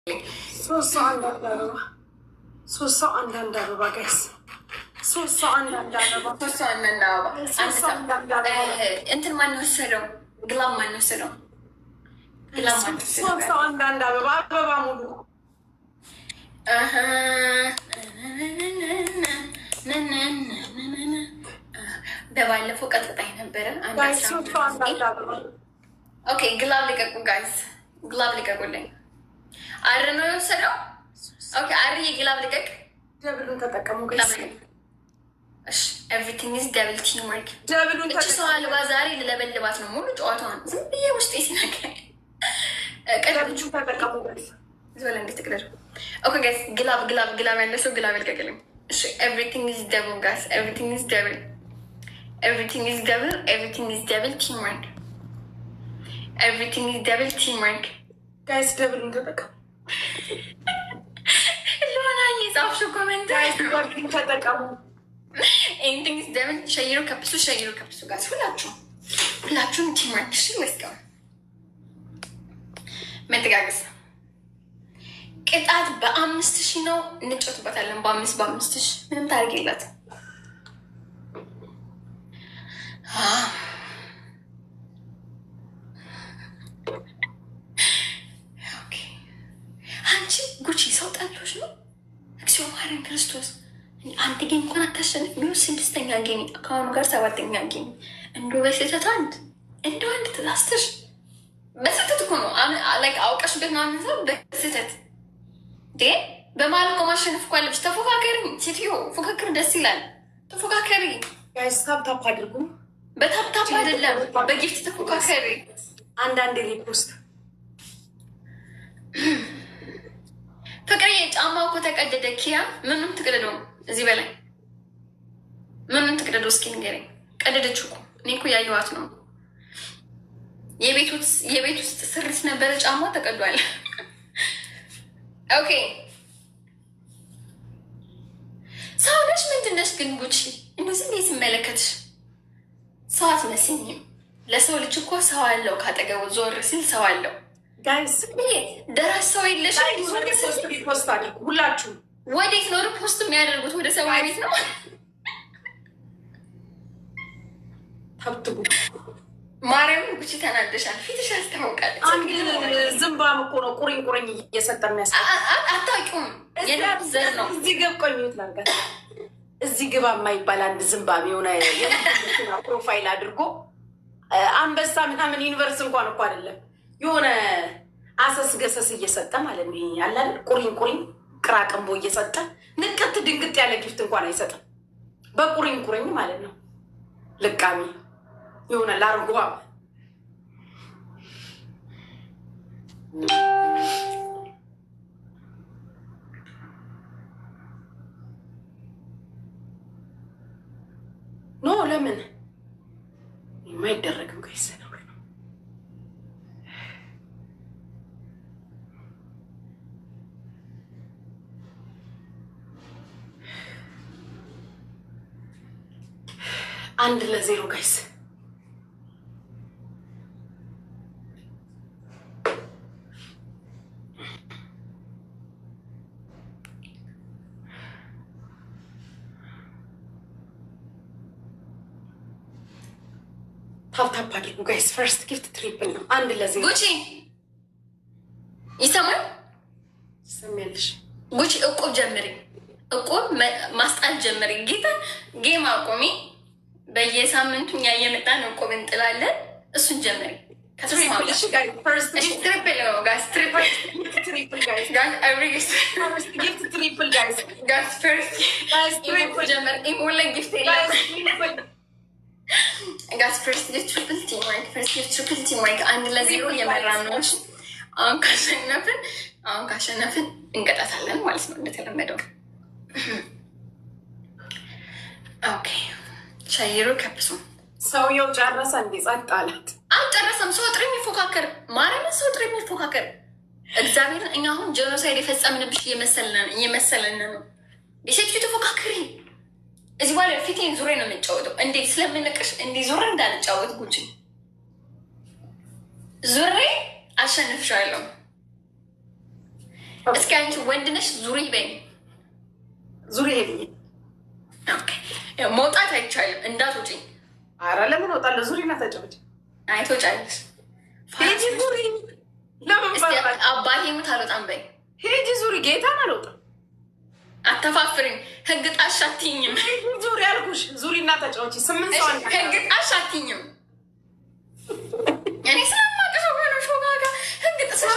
ሶስት ሰው አንዳንድ አበባ፣ ሶስት ሰው አንዳንድ አበባ guys፣ ሶስት ሰው አንዳንድ አበባ፣ ሶስት ሰው አንዳንድ አበባ። ሶስት ሰው አንዳንድ አበባ። እንትን ማን ወሰደው? Glove ማን ወሰደው? Glove ማን ወሰደው? ሶስት ሰው አንዳንድ አበባ፣ አበባ ሙሉ። አሀ። በባለፈው ቀጥቅጣኝ ነበረ። አንድ guys 15 ሶስት ሰው አንዳንድ አበባ። Okay, glove ልቀቁ guys፣ glove ልቀቁልኝ። አር ነው የወሰደው። Okay አርዬ glove ልቀቅ። Double ኡን ተጠቀሙ Glove guys። ልቀቅ። እሺ፣ everything is double, teamwork። Double ኡን እቺ ሰው ተጠቀሙ። አልባ ዛሬ ልለበልባት ነው ሙሉ ጨዋታዋን ዝም ብዬ ውስጤ ሲነግረኝ ቀደች። Double ኡን ተጠቀሙ guys። ዝበለ እንዴት ትቅደዱ? Okay guys, glove, glove, glove ያለ ሰው glove ይልቀቅልኝ። እሺ፣ everything is double guys፣ everything is double, everything is double, everything is double, teamwork, everything is double, teamwork። Guys, double ኡን ተጠቀሙ። ለሆና እየጻፍሽው comment። Guys, double ኡን ተጠቀሙ። Everything is double። ሸይሮ ከፕሱ፣ ሸይሮ ከፕሱ guys፣ ሁላችሁም ሁላችሁም teamwork። እሺ፣ let's go፣ መተጋገዝ። ቅጣት በ5,000 ነው፣ እንጫወትበታለን። በአምስት በ5,000 ምንም ታሪክ የላት። Okay። አንቺ ጉቺ ሰው ጠልቶሽ ነው? እግዚኦ ማርያም ክርስቶስ፣ አንድ game እንኳን አታሸንፍ። ቢሆን ስድስተኛ game ከአሁኑ ጋር ሰባተኛ game። እንዶ በስህተት አንድ እንደው አንድ ተሳስተሽ፣ በስህተት እኮ ነው፣ like አውቀሽበት ምናምን ሰው በስህተት ዴ በመሀል እኮ ማሸነፍ እኮ አለብሽ። ተፎካከሪ ሴትዮ፣ ፉክክር ደስ ይላል። ተፎካከሪ። Guys, tap tap አድርጉ። በ tap tap አይደለም፣ በ gift ተፎካከሪ። አንዳንድ repost። ፍቅርዬ ጫማው እኮ ተቀደደ። ኪያ ምኑን ትቅደደው? እዚህ በላይ ምኑን ትቅደደው? እስኪ ንገረኝ። ቀደደችው እኮ፣ እኔ እኮ ያየኋት ነው። የቤት ውስጥ ስሪት ነበረ፣ ጫማው ተቀዷል። Okay፣ ሰው ነሽ ምንድን ነሽ ግን ጉቺ? እንደዚህ እንዴት ስመለከትሽ ሰው አትመስኝም። ለሰው ልጅ እኮ ሰው አለው፣ ካጠገቡ ዞር ሲል ሰው አለው። Guys ደራሽ ሰው የለሽም። Repost, repost አድርጉ ሁላችሁም። ወዴት ነው repost የሚያደርጉት? ወደ ሰማይ ቤት ነው። ታብትቡ። ማርያም ጉቺ ተናደሻል። ፊትሽ ያስታውቃል። አንድ ዝምባም እኮ ነው ቁሪኝ ቁሪኝ እየሰጠ የሚያስ አታውቂውም። የንጉስ ዘር ነው። እዚህ ግብ፣ ቆይ mute ላድርጋት። እዚህ ግባ የማይባል አንድ ዝምባም የሆነ profile አድርጎ አንበሳ ምናምን universe እንኳን እኮ አይደለም፣ የሆነ አሰስ ገሰስ እየሰጠ ማለት ነው። ይሄ ያለ አይደል ቁሪኝ ቁሪኝ ቅራቅንቦ እየሰጠ ንቅት ድንግጥ ያለ gift እንኳን አይሰጥም። በቁሪኝ ቁሪኝ ማለት ነው። ልቃሚ የሆነ ላርጓ። No፣ ለምን የማይደረግም guys ነው። 1-0 guys። Tap tap አድርጉ guys። First gift triple ነው። 1-0። ጉቺ ይሰማል? ትሰሚያለሽ? ጉቺ እቁብ ጀምሪ፣ እቁብ ማስጣል ጀምሪ። ጌታ game አቁሚ። በየሳምንቱ እኛ እየመጣን እቁብ እንጥላለን። እሱን ጀምሪ። Triple፣ እሺ guys፣ first gift Triple ነው guys፣ triple። Triple guys። Guys, every First gift triple guys። Guys, first Guys, triple. ጀመር ኢሞ ላይ gift የለም። Guys, triple. Guys, first gift triple, teamwork, first gift triple, teamwork። 1-0 እየመራን ነው። አሁን ካሸነፍን እንቀጣታለን ማለት ነው እንደተለመደው። Okay፣ ሸይሮ ከፕሱ። ሰውየው ጨረሰ እንዴ? ጸጥ አላት። አልጨረሰም። ሰው ጥሩ የሚፎካከር፣ ማርያምን ሰው ጥሩ የሚፎካከር፣ እግዚአብሔርን እኛ አሁን genocide የፈጸምንብሽ እየመሰለን ነው። የሴትዮ ተፎካከሪ። እዚህ በኋላ ፊቴን ዙሬ ነው የምጫወተው። እንዴት ስለምንቅሽ እንዲህ ዙሬ እንዳልጫወት ጉቺ፣ ዙሬ አሸንፍሻለሁ። እስኪ አንቺ ወንድ ነሽ ዙሪ በይ። ዙሪ ሄድኝ። Okay፣ መውጣት አይቻልም፣ እንዳትወጪ። አረ ለምን እወጣለሁ? ዙሪ እና ተጫወች። አይ ትወጫለሽ። ሂጂ ዙሪ። ለምን ፈራሽ? አባቴ ሙት አልወጣም በይ። ሂጂ ዙሪ። ጌታን አልወጣም። አተፋፍሪኝ። ህግ ጣሽ አትይኝም። ሂጂ ዙሪ አልኩሽ። ዙሪ እና ተጫወቺ። 8 ሰው አንድ ህግ ጣሽ አትይኝም። እኔ ስለማውቅሽ እኮ ነው። ሾጋጋ ህግ ጥሰሽ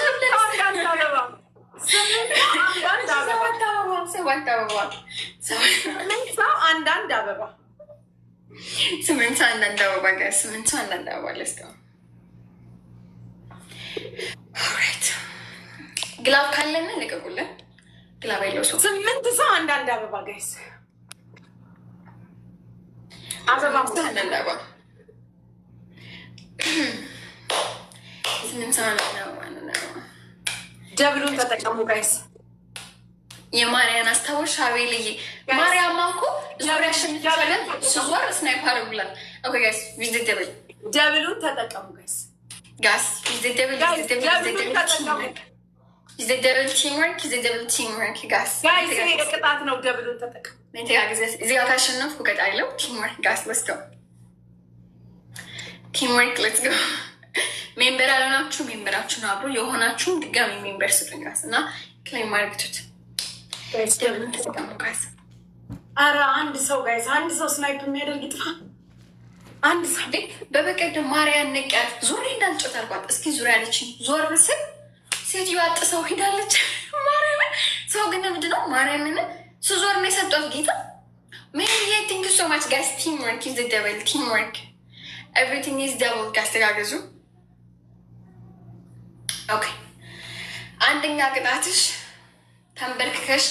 አንድ አበባ፣ 8 አንድ አበባ፣ 7 አበባ፣ 8 ሰው አንድ አንድ አበባ፣ 8 ሰው አንዳንድ አበባ ጋር 8 ሰው አንዳንድ አበባ። Let's go, alright። Glove ካለን ልቀቁልን። Glove ያለው ሰው 8 ሰው አንድ አንድ አበባ guys፣ አበባ አንዳንድ አበባ፣ 8 ሰው አንዳንድ አበባ፣ አንዳንድ አበባ። Double ኡን ተጠቀሙ guys። የማርያን አስታወሽ አቤልዬ? ማርያማ እኮ ዙሪያ ሽንቻለን ስዞር snipe አድርጉላል። Okay guys, with double። Double ኡን ተጠቀሙ guys። Guys, with double። Guys, double ኡን ተጠቀሙ። With double, teamwork, with double, teamwork guys። Guys፣ ይሄ ቅጣት ነው። Double ኡን ተጠቀሙ። መተጋገዝ። እዚህ ጋር ካሸነፍኩ እቀጣለሁ። Teamwork guys, let's go, teamwork, let's go። Member ያልሆናችሁ member ኣችሁን አብሮ የሆናችሁም ድጋሚ member ስጡኝ guys እና claim አድርግቱት። Double ኡን ተጠቀሙ guys። አረ አንድ ሰው guys፣ አንድ ሰው snipe የሚያደርግ ይጥፋ። አንድ ሰው። እንዴ፣ በበቀደም ማርያን ንቂያት ዙሬ እንዳልጮት አልኳት። እስኪ ዙሪያ አለችኝ። ዞር ስል ሴትዮዋ ጥሰው ሄዳለች። ማርያምን ሰው ግን ምንድን ነው? ማርያምን ስዞር ነው የሰጧት ጌታ። ሜሪዬ thank you so much guys። Teamwork is double, teamwork, everything is double guys፣ ተጋገዙ። Okay፣ አንደኛ ቅጣትሽ ተንበርክከሽ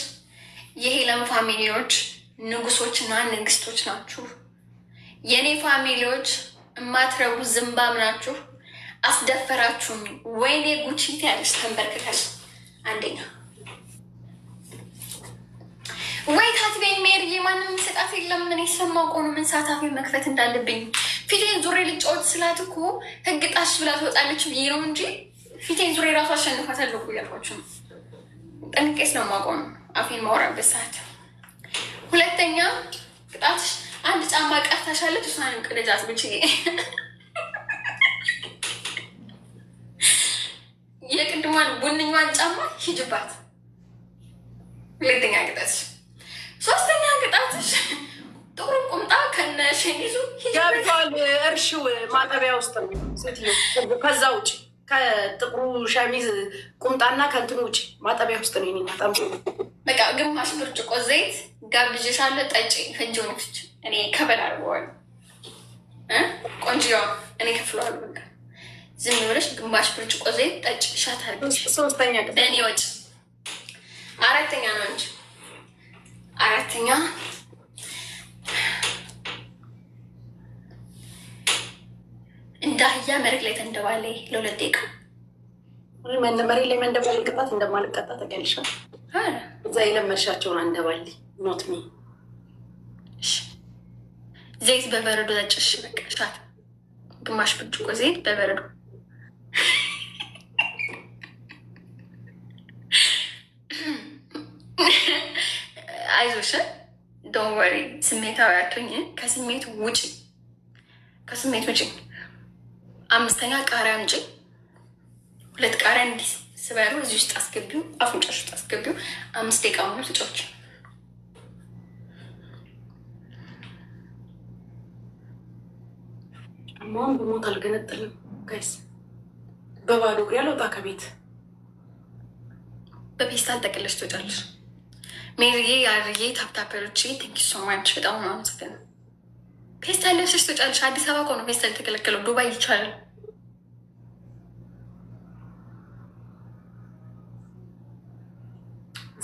የሄለን family ዎች ንጉሶች እና ንግስቶች ናችሁ፣ የእኔ family ዎች እማትረቡ ዝምባም ናችሁ፣ አስደፈራችሁኝ፣ ወይኔ ጉቺ ያለሽ ተንበርክከሽ አንደኛ። ወይ ታትቤኝ ሜሪዬ፣ ማንም ሰጣት የለም። እኔ ስለማውቀው ነው ምን ሰዓት አፌን መክፈት እንዳለብኝ። ፊቴን ዙሬ ልጫወት ስላት እኮ ህግ ጣሽ ብላ ትወጣለች ብዬ ነው እንጂ ፊቴን ዙሬ ራሱ አሸንፋታለሁ እኮ እያልኳችሁ ነው። ጠንቅቄ ስለማውቀው ነው አፌን ማውራበት ሰዓት። ሁለተኛ ቅጣትሽ አንድ ጫማ ቀርታሻለች፣ እሷንም ቅደጃት ብችዬ። የቅድሟን ቡንኛዋን ጫማ ሂጅባት። ሁለተኛ ቅጣትሽ። ሶስተኛ ቅጣትሽ ጥቁር ቁምጣ ከነ ሸሚዙ ሂጅበት። ገብቷል። እርሽው ማጠቢያ ውስጥ ነው ሴትዮ። ከዛ ውጭ ከጥቁሩ ሸሚዝ ቁምጣና ከእንትኑ ውጭ ማጠቢያ ውስጥ ነው። የእኔ እናት በቃ ግማሽ ብርጭቆ ዘይት ጋብዤሻለሁ፣ ጠጪ። ፈንጂውን ፍች እኔ ከበል አድርገዋለሁ። ቆንጆዋ እኔ ከፍለዋለሁ። በቃ ዝም ብለሽ ግማሽ ብርጭቆ ዘይት ጠጪ፣ shot አድርገሽ ሶስተኛ ቅጣት በእኔ ወጪ። አራተኛ ነው እንጂ አራተኛ እንደ አህያ መሬት ላይ ተንደባለይ ለ2 ደቂቃ። መሬት ላይ መንደባል ቅጣት እንደማልቀጣ ታውቂያለሽ። ኧረ እዛ የለመድሻቸውን አንደባል፣ not me። እሺ። ዘይት በበረዶ ጠጭሽ። በቃ shot ግማሽ ብርጭቆ ዘይት በበረዶ። አይዞሽ፣ don't worry፣ ስሜታዊ አትሁኝ። ከስሜት ውጪ፣ ከስሜት ውጪ። አምስተኛ ቃሪያ አምጪ። ሁለት ቃሪያ እንዲህ ስበሩ እዚህ ውስጥ አስገቢው፣ አፍንጫሽ ውስጥ አስገቢው። 5 ደቂቃ ሙሉ ተጫወች። ጫማውን በሞት አልገነጥልም guys። በባዶ እግሬ አልወጣ ከቤት። በፔስታል ጠቅለሽ ትወጫለሽ። ሜሪዬ፣ ያርዬ፣ tap tapper ኦቼ thank you so much፣ በጣም ነው አመሰግናለሁ። ፔስታል ለብሰሽ ትወጫለሽ። አዲስ አበባ እኮ ነው ፔስታል የተከለከለው። ዱባይ ይቻላል።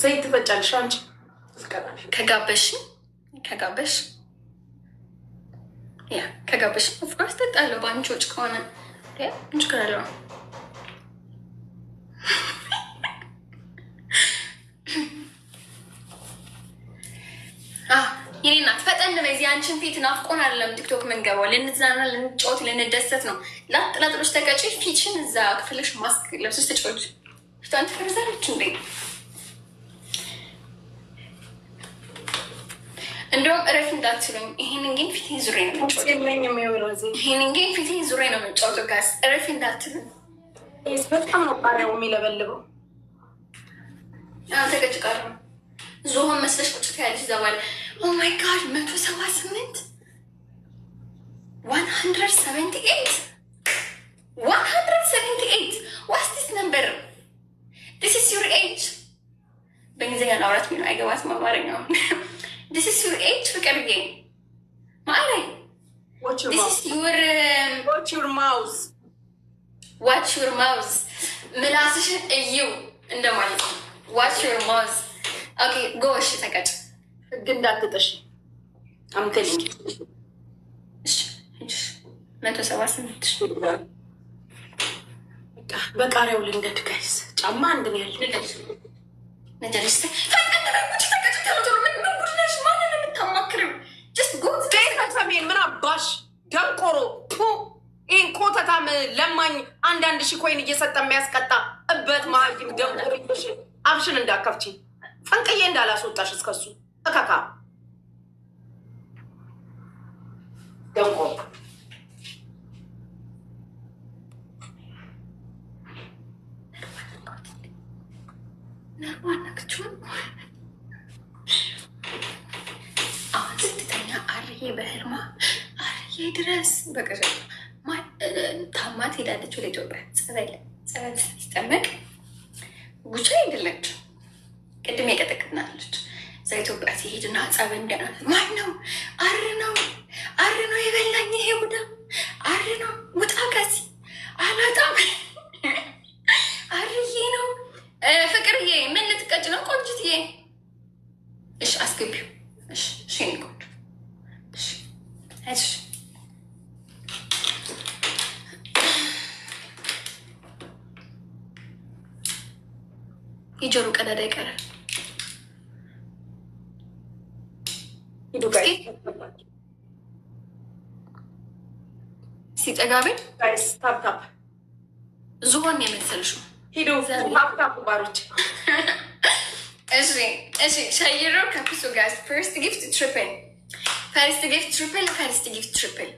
ዘይት ትጠጫለሽ አንቺ እስቀጣሽ። ከጋበሽ ከጋበሽ yeah ከጋበሽ of course ጠጣለሁ። በአንቺ ወጪ ከሆነ yeah ምን ችግር አለው? የኔ እናት ፈጠን በይ። እዚህ አንቺን ፊት ናፍቆን አይደለም ቲክቶክ ምንገባው፣ ልንዝናና፣ ልንጫወት፣ ልንደሰት ነው። ላጥ ላጥሎች ተቀጪ። ፊትሽን እዛ ክፍልሽ ማስክ ለብሰሽ ተጫወች። ፊቷን ትፈርዛለች እንዴ? እረፍ እንዳትሉኝ። ይሄንን ግን ፊቴን ዙሬ ነው የምጫወተው። የለኝም የወይራ ዘይት። ይሄንን ግን ፊቴን ዙሬ ነው የምጫወተው። Guys፣ እረፍ እንዳትሉኝ። በጣም ነው ቃሪያው የሚለበልበው። ተቀጭቃለሁ። ዝሆን መስለሽ ቁጭ ትያለሽ። እዛ በኋላ oh my God፣ 178፣ 178፣ 178። What's this number? This is your age። በእንግሊዝኛ ላውራት የሚለው አይገባትም አማርኛው። This is your age ፍቅርዬ ማዕረ። This is your Watch your mouth. Watch your mouth፣ ምላስሽን እይው እንደማለት ነው። Watch your mouth። Okay, go። እሺ ተቀጭ። ህግ እንዳትጥሽ I'm telling. እሺ፣ 178። በቃሪያው ልንደድ guys። ጫማ አንድ ነው ያለ። ነጀልሽ ፈጠን በይ ጉቺ፣ ተቀጭ ቶሎ ቶሎ። ምን ምን ጉድ ነሽ? ማንን ነው የምታማክሪው? Just go. ሰሜን ምን አባሽ ደንቆሮ፣ ቱ ይህን ኮተታም ለማኝ አንዳንድ ሺህ coin እየሰጠ የሚያስቀጣ እበት መሀይም ደንቆሮ፣ አፍሽን እንዳከፍቺ ፈንቅዬ እንዳላስወጣሽ እስከሱ እካካ ደንቆሮ። ነርዋናክችውን አሁን ስትተኛ አርዬ በህልሟ አርዬ ድረስ በቅዠት ታማ ትሄዳለች ወደ ኢትዮጵያ። ጸበል ጸበል ስትጠመቅ ጉቻ አይደለች፣ ቅድም የቀጠቅጥናለች። እዛ ኢትዮጵያ ሲሄድና ጸበል እንዲያናት ማን ነው? አር ነው፣ አር ነው የበላኝ፣ ይሄ ቡዳ አር ነው። ውጣ ከዚህ፣ አልወጣም፣ አርዬ ነው። ፍቅርዬ ምን ልትቀጭ ነው? ቆንጅትዬ እሺ አስገቢው። እሺ እሺ የእኔ ቆንጆ፣ እሺ እሺ። የጆሮ ቀዳዳ ይቀራል። ሂዱ guys. ሲጠጋቤ Guys, tap tap. ዝሆን የመሰልሽው። ሂዱ tap tap ባሮች። እሺ እሺ፣ ሸይሮ ከፍሱ guys። First gift triple፣ first gift triple፣ first gift triple።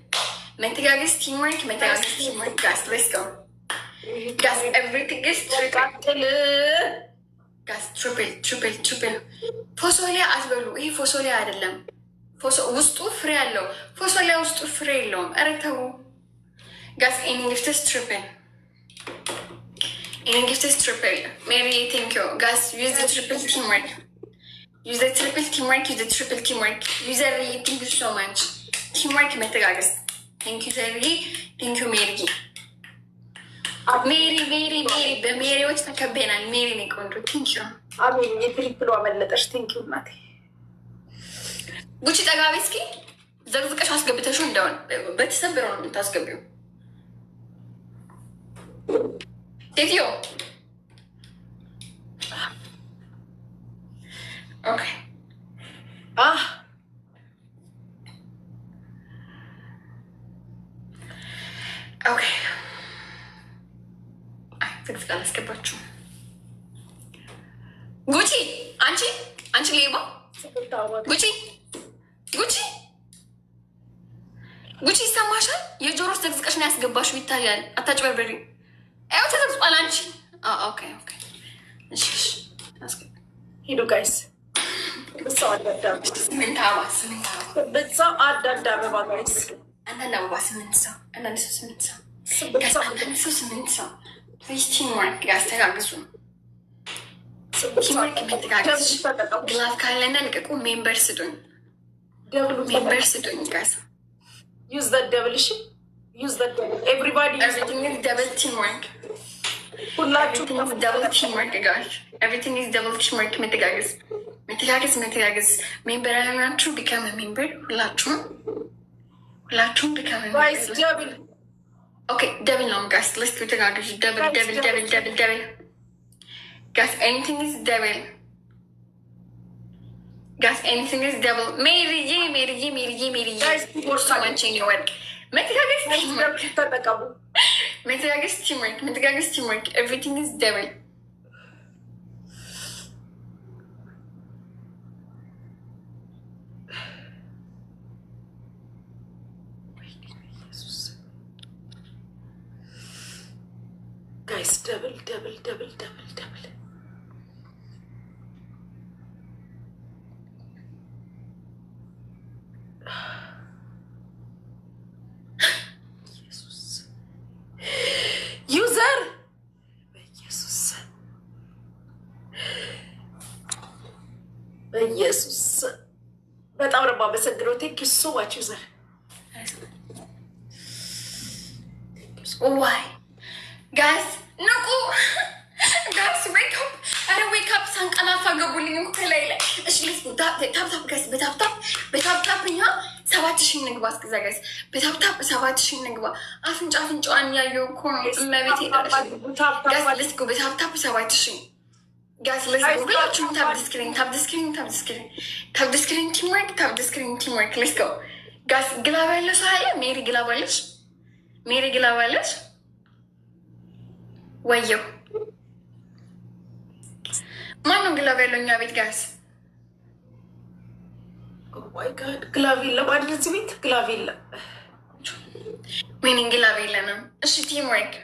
መተጋገዝ፣ teamwork፣ መተጋገዝ፣ teamwork። Guys, let's go guys፣ everything is triple. ቃጥል። Guys, triple, triple, triple። ፎሶሊያ አትበሉ። ይሄ ፎሶሊያ አይደለም። ውስጡ ፍሬ አለው። ፎሶሊያ ውስጡ ፍሬ የለውም። ኧረ ተው guys። Any gifts triple፣ any gifts triple። ሜሪ thank you። Guys, use the triple, teamwork፣ use the triple, teamwork፣ use the triple, teamwork። ዩዘር thank you so much። Teamwork፣ መተጋገዝ። Thank you ዘርዬ፣ thank you ሜሪ፣ ሜሪ፣ ሜሪ፣ ሜሪ። በሜሪዎች ተከበናል። ሜሪ ነው ቆንጆ። Thank you. አሜን። የ triple ኡ አመለጠሽ። Thank you እናቴ። ጉቺ ጠጋቤ እስኪ፣ ዘቅዝቀሽ አስገብተሽው እንደሆን በተሰበረው ነው የምታስገቢው። ሴትዮ፣ okay. አህ። Okay። አይ ዘቅዝቃ አላስገባችሁም። ጉቺ፣ አንቺ፣ አንቺ ሌባ፣ ጉቺ፣ ጉቺ፣ ጉቺ፣ ይሰማሻል? የጆሮሽ ዘቅዝቀሽ ነው ያስገባሽው፣ ይታያል። አታጭበርበሪ። ያው ተዘቅዝቋል። አንቺ okay። እሺ እሺ፣ አስገቢ። ሂዱ guys። ብሰው አንዳንድ አበባ። 8 አበባ፣ 8 አበባ። ብሰው አንዳንድ አበባ guys። አንዳንድ አበባ 8 ሰው፣ አንዳንድ ሰው 8 ሰው guys፣ አንዳንድ ሰው 8 ሰው። Please teamwork guys፣ ተጋግዙ። Teamwork፣ መተጋገዝ። Glove ካለና ልቀቁ። Member ስጡኝ፣ member ስጡኝ guys። Use the double። እሺ use the double, everybody. Everything is double, teamwork. ሁላችሁ። Everything is double, teamwork guys። Everything is double, teamwork። መተጋገዝ፣ መተጋገዝ፣ መተጋገዝ። Member ያልሆናችሁ become member። ሁላችሁም፣ ሁላችሁም become Guys, member። Double. Okay, double ነው guys። Let's go፣ ተጋገዙ። Double, double, double, double, double guys። Anything is double guys። Anything is double። ሜሪዬ፣ ሜሪዬ፣ ሜሪዬ፣ ሜሪዬ። Guys, ሰዋንቼን ወርቅ። መተጋገዝ፣ teamwork። ተጠቀሙ። መተጋገዝ፣ teamwork፣ መተጋገዝ፣ teamwork። Everything is double. Guys, double, double, double, double, double. ኢየሱስ፣ user፣ በኢየሱስ፣ በኢየሱስ፣ በጣም ነው የማመሰግነው። Thank you so much, user. ዋይ guys፣ ንቁ guys፣ wake up! ኧረ wake up! ሳንቀላፋ ገቡልኝ እኮ ከላይ ላይ። እሺ let's go, tap tap guys፣ በ tap tap፣ በ tap tap እኛ 7,000 እንግባ። እስከዛ guys በ tap tap 7,000 እንግባ። አፍንጫ አፍንጫዋን እያየሁ እኮ ነው። እመቤቴ guys, let's go፣ በ tap tap 7,000 guys, let's go። ሁላችሁም tap screen, tap screen, tap screen, tap screen። Teamwork, tap screen, teamwork። Let's go guys። Glove ያለ ሰው አለ? ሜሪ glove አለሽ? ሜሪ glove አለሽ? ወየው፣ ማነው glove ያለው እኛ ቤት guys? My God, glove የለም አይደል? እዚህ ቤት glove የለም። ወይኔ glove የለንም። እሺ teamwork።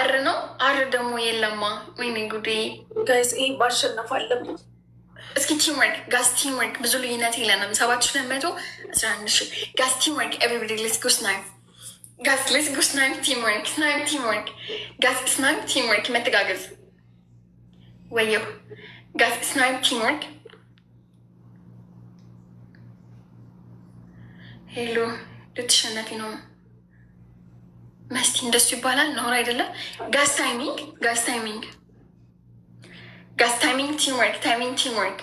R ነው፣ R ደግሞ የለማ። ወይኔ ጉዴ። Guys፣ ይሄ ማሸነፍ አለብን። እስኪ teamwork guys፣ teamwork። ብዙ ልዩነት የለንም። 7,211,000 guys። Teamwork, everybody, let's go. Snipe guys, let's go. Snipe, teamwork, snipe, teamwork guys, snipe, teamwork፣ መተጋገዝ። ወየው guys፣ snipe, teamwork። Hello፣ ልትሸነፊ ነው መስቲ። እንደሱ ይባላል፣ ነውር አይደለም። Guys, timing guys, timing guys, timing, teamwork, timing, teamwork.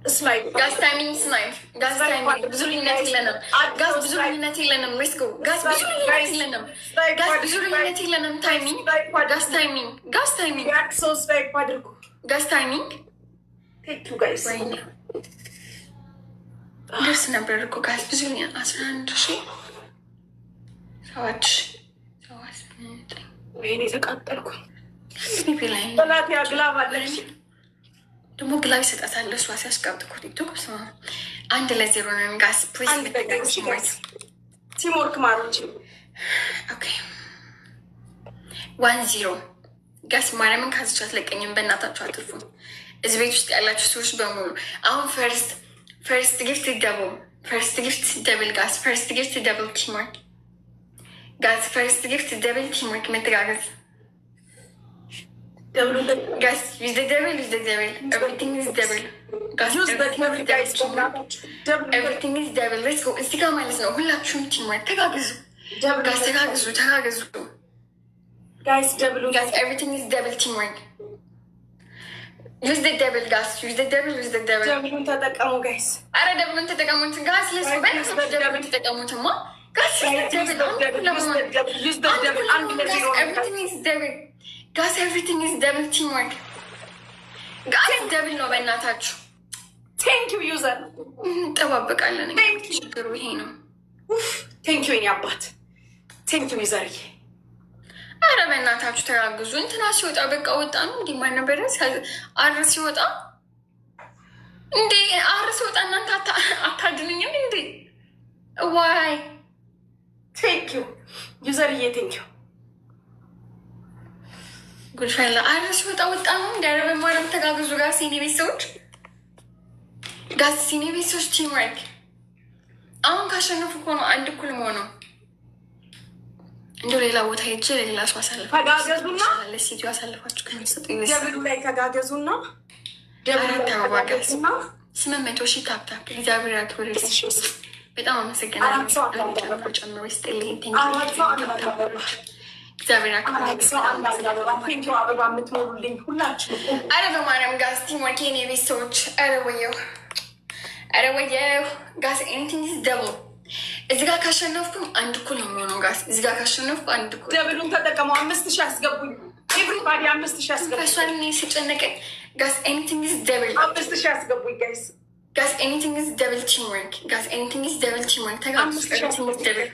Snipe. Guys, timing, snipe guys, timing። ብዙ ልዩነት የለንም guys፣ ብዙ ልዩነት የለንም። Let's go guys፣ ብዙ ልዩነት የለንም guys፣ ብዙ ልዩነት የለንም። Timing guys, timing guys, timing. ሰው snipe አድርጉ። Guys, timing. Thank you, guys. ወይኔ ደርስ ነበር እኮ guys። ብዙ ልዩነት 11,000፣ 7,000፣ 7፣ 9። ወይኔ ተቃጠልኩኝ። አንድ baby ላይ ጠላት ያ glove አለች። ደግሞ glove ይሰጣታል። እሷ ሲያስቀብጥ እኮ ቲክቶክ። ስማ፣ 1-0 ነን guys፣ please. 1-0። Teamwork ማሮች። Okay, 1-0 guys። ማርያምን ካዝቻ አትለቀኝም። በእናታችሁ አትርፉ። እዚህ ቤት ውስጥ ያላችሁ ሰዎች በሙሉ አሁን first gift double, first gift double guys, first gift double, teamwork guys, first gift double, teamwork፣ መተጋገዝ። Double ኡ Guys, use the double, use the double, everything is double guys. Use the double, guys። Double ኡ Everything is double, let's go። እዚህ ጋር ማለት ነው ሁላችሁም teamwork፣ ተጋግዙ። Double ኡ Guys፣ ተጋግዙ፣ ተጋግዙ። Guys, double ኡ። Guys, everything is double, teamwork. Use the double, guys. Use the double, use the double. Double ኡን ተጠቀሙ guys። አረ double ኡን ተጠቀሙት guys። Let's go። በእናታችሁ double ኡን ተጠቀሙትማ guys። Use the double። Use the double። 1-0። Everything is double guys። Everything is double, teamwork guys። Double ነው በእናታችሁ። Thank you, user. እንጠባበቃለን። ችግሩ ይሄ ነው። Thank you የኔ አባት፣ thank you user ዬ። አረ በእናታችሁ ተጋግዙ። እንትና ሲወጣ በቃ ወጣ ነው እንዴ? ማን ነበረ? R ሲወጣ እንዴ? R ሲወጣ እናንተ አታድኑኝም እንዴ? ዋይ። Thank you, user ዬ፣ thank you. ጉድፈላ። R ሲወጣ ወጣ ነው እንዴ? አረ በማርያም ተጋግዙ። Guys፣ የኔ ቤተሰቦች guys፣ የኔ ቤተሰቦች፣ teamwork። አሁን ካሸነፉ እኮ ነው አንድ እኩል መሆነው። እንደው ሌላ ቦታ ሄጄ ለሌላ ሰው አሳልፋ ተጋገዙና ለሴትዮ አሳልፋችሁ ከሚሰጡ Double ኡ ላይ ተጋገዙና double ኡ አራት ላይ አበባ guys። ተጋገዙና 800,000 tap tap። እግዚአብሔር ያክብርልኝ። በጣም አመሰግናለሁ። አራት ሰው አንድ ጨምሮ ጨምሮ ይስጥልኝ። አራት ሰው አንድ አበባ። እግዚአብሔር ያክብርልኝ። አራት ሰው አንድ አንድ አበባ። Thank you አበባ የምትሞሉልኝ ሁላችሁ። አረ በማርያም guys, teamwork የኔ ቤት ሰዎች። አረ ወየው፣ አረ ወየው guys, anything is double። እዚህ ጋር ካሸነፍኩኝ አንድ እኩል ነው የሚሆነው guys። እዚህ ጋር ካሸነፍኩ አንድ እኩል። Double ኡን ተጠቀሙ። 5,000 አስገቡኝ። Everybody 5,000 አስገቡኝ። ፈሷን እኔ ስጨነቀኝ guys, anything is double. 5,000 አስገቡኝ guys። Guys, anything is double, teamwork guys, anything is double, teamwork፣ ተጋግዙ። 5,000 Everything is double.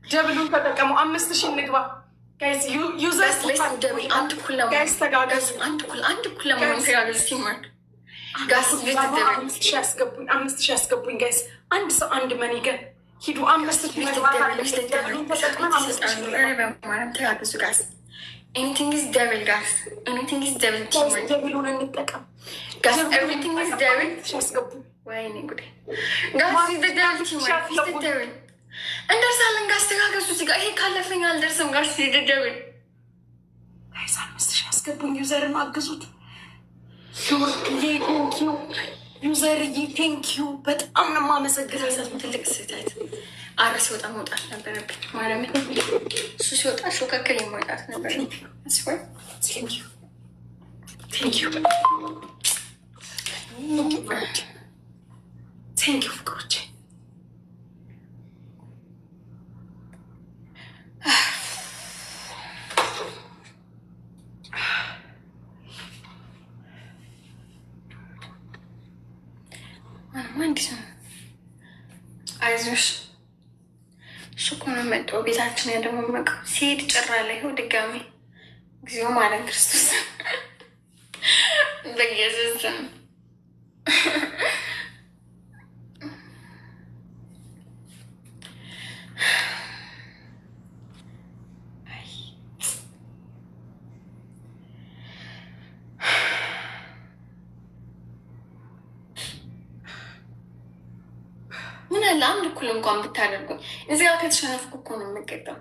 Double ኡን ተጠቀሙ። 5,000 እንግባ guys። User Guys, let's double። አንድ እኩል ለመሆን Guys፣ ተጋገዙ። አንድ እኩል፣ አንድ እኩል ለመሆን ተጋገዙ። Teamwork guys, use double. 5,000 አስገቡኝ። 5,000 አስገቡኝ guys። አንድ ሰው አንድ money gun። ሂዱ። 5,000 መግባት አለብን። Double ኡን ተጠቅመን 5,000 ተጋግዙ guys። Anything is double, guys. Anything is double, teamwork. Double ኡን እንጠቀም። Guys, everything is double. ያስገቡ። ወይኔ ጉዴ guys, is double, teamwork is double። እንደርሳለን guys፣ ተጋገዙ። እዚህ ጋር ይሄ ካለፈኝ አልደርስም guys። Is double. Guys፣ 5,000 ያስገቡኝ። User ን አግዙት። ዮርድዬ thank you፣ user ዬ thank you። በጣም ነው የማመሰግነው። ትልቅ ስህተት። አረ ሲወጣ መውጣት ነበረብኝ። ማርያምን እሱ ሲወጣ ሾከክል መውጣት ነበረብኝ። ስወር። Thank you, thank you, thank you ፍቅሮቼ። አዲስ ነው። አይዞሽ። እሱ እኮ ነው መጥቶ ቤታችን ያደመመቀው። ሲሄድ ጭራ ላይ ይኸው ድጋሚ እግዚኦ ማርያም ክርስቶስ በኢየሱስ ስም። ምን አለ አንድ እኩል እንኳን ብታደርጉኝ። እዚህ ጋር ከተሸነፍኩ እኮ ነው የምቀጣው።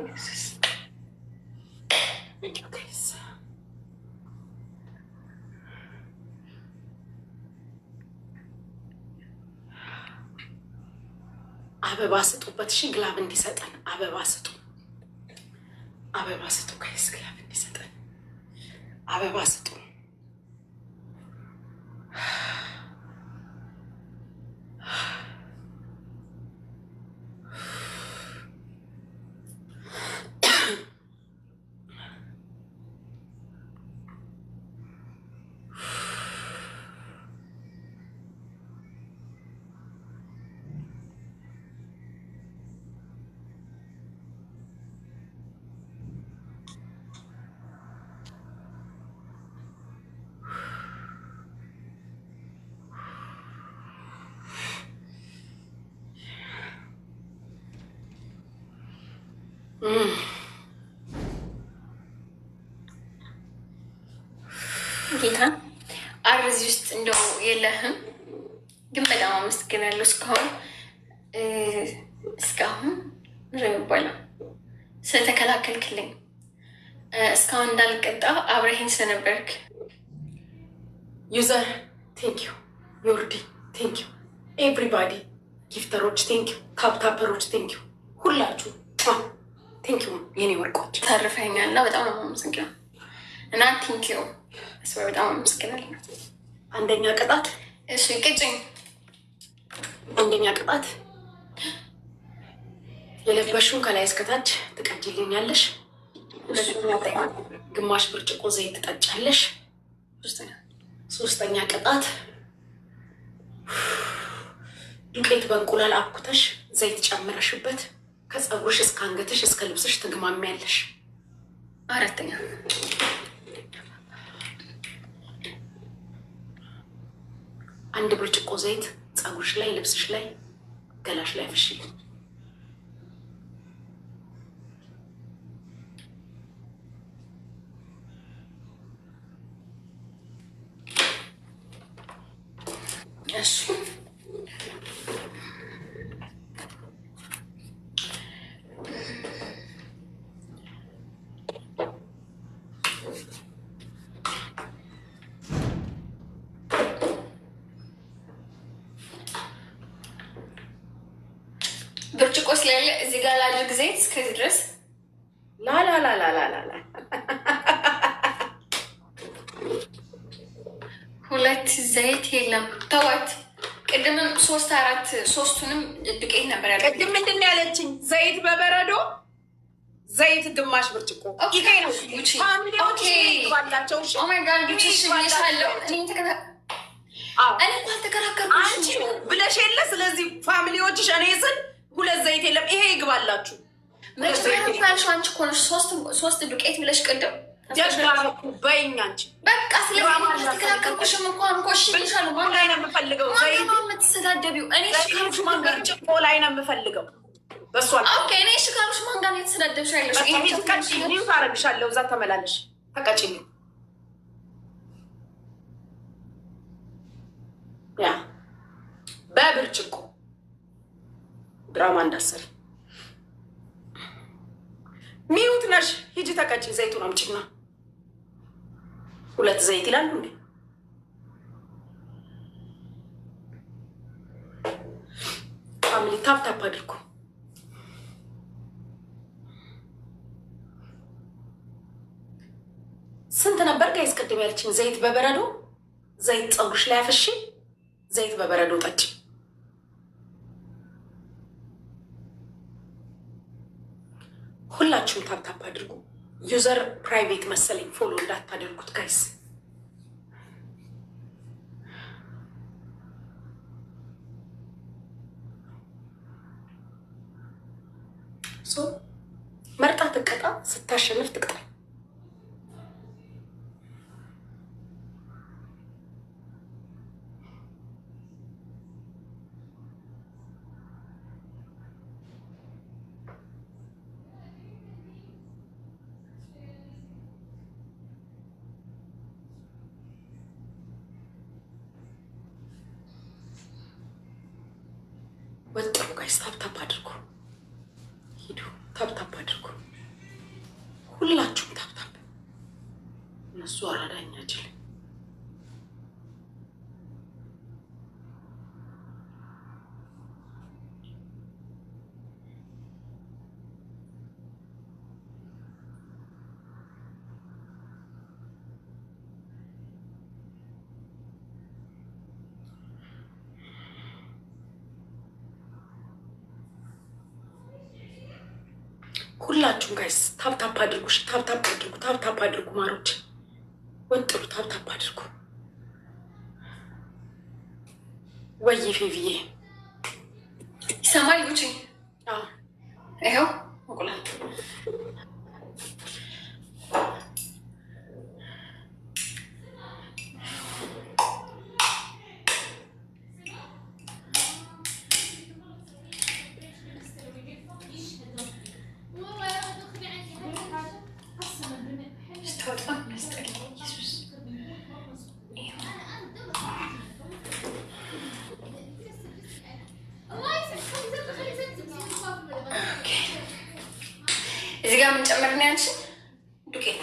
ኢየሱስ። Thank you, guys. አበባ ስጡበት። እሺ glove እንዲሰጠን አበባ ስጡ፣ አበባ ስጡ guys፣ glove እንዲሰጠን አበባ ስጡ። ጌታ አር እዚህ ውስጥ እንደው የለህም፣ ግን በጣም አመሰግናለሁ። እስካሁን ምንድን ነው የሚባለው ስለተከላከልክልኝ፣ እስካሁን እንዳልቀጣ አብረኸኝ ስለነበርክ። User thank you፣ ዮርዲ thank you፣ everybody gifter ኦች thank you፣ tap tapper ኦች thank you፣ ሁላችሁ thank you የኔ ወርቆች። ተርፈኸኛል እና በጣም ነው የማመሰግነው እና thank you በጣም አመሰግናለሁ። አንደኛ ቅጣት። እሺ ቅጭኝ። አንደኛ ቅጣት የለበሽውን ከላይ እስከታች ትቀጅልኛለሽ። ሁለተኛ ቅጣት ግማሽ ብርጭቆ ዘይት ትጠጫለሽ። ሶስተኛ። ሶስተኛ ቅጣት ዱቄት በእንቁላል አብኩተሽ ዘይት ጨምረሽበት ከፀጉርሽ እስከ አንገትሽ እስከ ልብስሽ ትግማሚያለሽ። አራተኛ። አንድ ብርጭቆ ዘይት ፀጉርሽ ላይ፣ ልብስሽ ላይ፣ ገላሽ ላይ ፍሺ። እሺ። ብርጭቆ ስለሌለ እዚህ ጋር ላድርግ ዘይት እስከዚህ ድረስ። ላላላላላላ። ሁለት ዘይት የለም ተዋት። ቅድምም ሶስት አራት ሶስቱንም ዱቄት ነበር ያለው። ቅድም ምንድን ነው ያለችኝ? ዘይት በበረዶ፣ ዘይት ግማሽ ብርጭቆ። ይሄ ነው family ዎች ባላቸው። እሺ። Oh my God ጉቺ፣ እሺ ብዬሻለሁ። እኔ አዎ። እኔ እኮ አልተከራከርኩሽም። አንቺ ብለሽ የለ። ስለዚህ family ዎችሽ እኔ ስል ሁለት ዘይት የለም፣ ይሄ ይግባላችሁ። መጀመሪያ እኮ ያልሽው አንቺ እኮ ነሽ። ሶስት ዱቄት ብለሽ ቅድም። በይኝ አንቺ በቃ ስለተከራከርኩሽም እንኳን እኮ እሺ እልሻለሁ። ማን ላይ ነው የምፈልገው? ማን ነው የምትሰዳደቢው? እኔ እሺ ካልኩሽ ማን ጋር ብርጭቆ ላይ ነው የምፈልገው። በእሷ Okay። እኔ እሺ ካልኩሽ ማን ጋር ነው የተሰዳደብሽ ያለሽው? አረግሻለሁ። እዛ ተመላለሽ ተቀጭልኝ። ያ በብርጭቆ ድራማ እንዳሰሪ mute ነሽ። ሂጂ ተቀጭ። ዘይቱን አምጪና ሁለት ዘይት ይላሉ እንዴ? Family tap tap አድርጉ። ስንት ነበር guys ቅድም ያለችኝ? ዘይት በበረዶ ዘይት ፀጉርሽ ላይ አፍሺ፣ ዘይት በበረዶ ጠጪ። ሁላችሁም tap tap አድርጉ። User private መሰለኝ follow እንዳታደርጉት guys። መርጣ ትቀጣ፣ ስታሸንፍ ትቅጣ። ወጥሩ guys፣ tap tap አድርጉ። ሂዱ tap tap አድርጉ። ሁላችሁም tap tap። እነሱ አራዳኛ ጅል። ሁላችሁም guys tap tap አድርጉ። Tap tap አድርጉ። Tap tap አድርጉ። ማሮች ወጥሩ። Tap tap አድርጉ። ወይ ፌቪዬ ይሰማል? ጉቺ ይኸው እንቁላል እዚህ ጋር ምን ጨመርን? ያንቺ ዱቄት